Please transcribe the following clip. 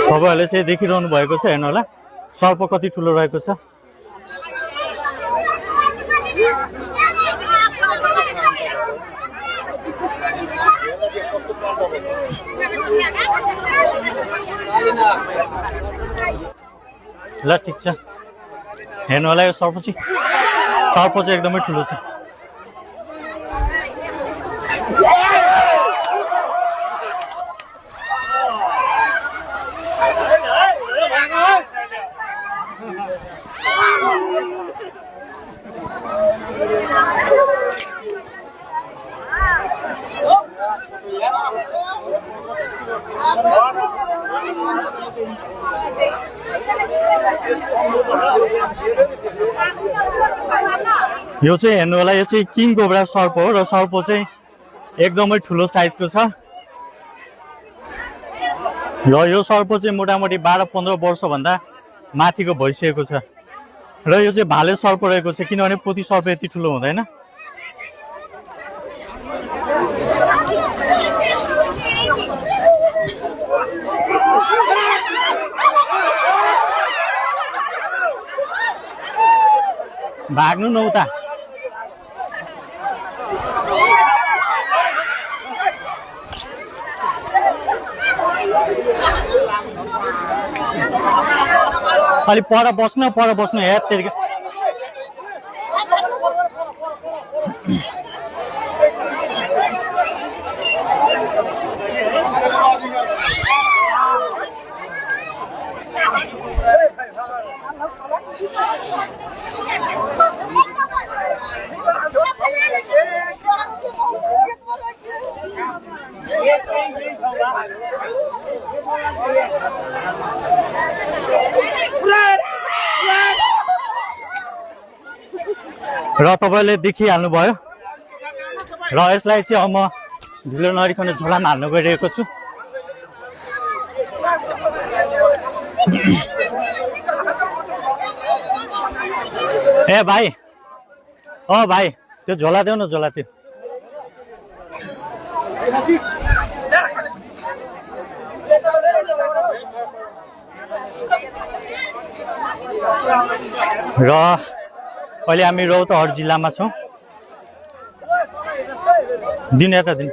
तपाईहरुले चाहिँ देखिरहनु भएको छ हेर्नु होला सर्प कति ठुलो रहेको छ ल ठीक छ हेर्नु होला यो सर्प चाहिँ एकदमै ठुलो छ यो चाहिँ हेर्नु होला यो चाहिँ किङ कोब्रा सर्प हो र सर्प चाहिँ एकदमै ठुलो साइजको छ र यो सर्प चाहिँ मोटामोटी 12-15 वर्ष भन्दा माथिको भइसकेको छ र यो चाहिँ भाले सर्प रहेको छ किनभने पोथी सर्प यति ठुलो हुँदैन भाग्नु न उता खाली पर बस्नु हेर तेरी र तपाईले देखिहाल्नु भयो र यसलाई चाहिँ अब म ढिलो नरिकन झोलामा हाल्न गइरहेको छु ए भाइ भाइ त्यो झोला देऊ न झोला त्यो र अहिले हामी रौतहट जिल्लामा छौं दिन यता दिन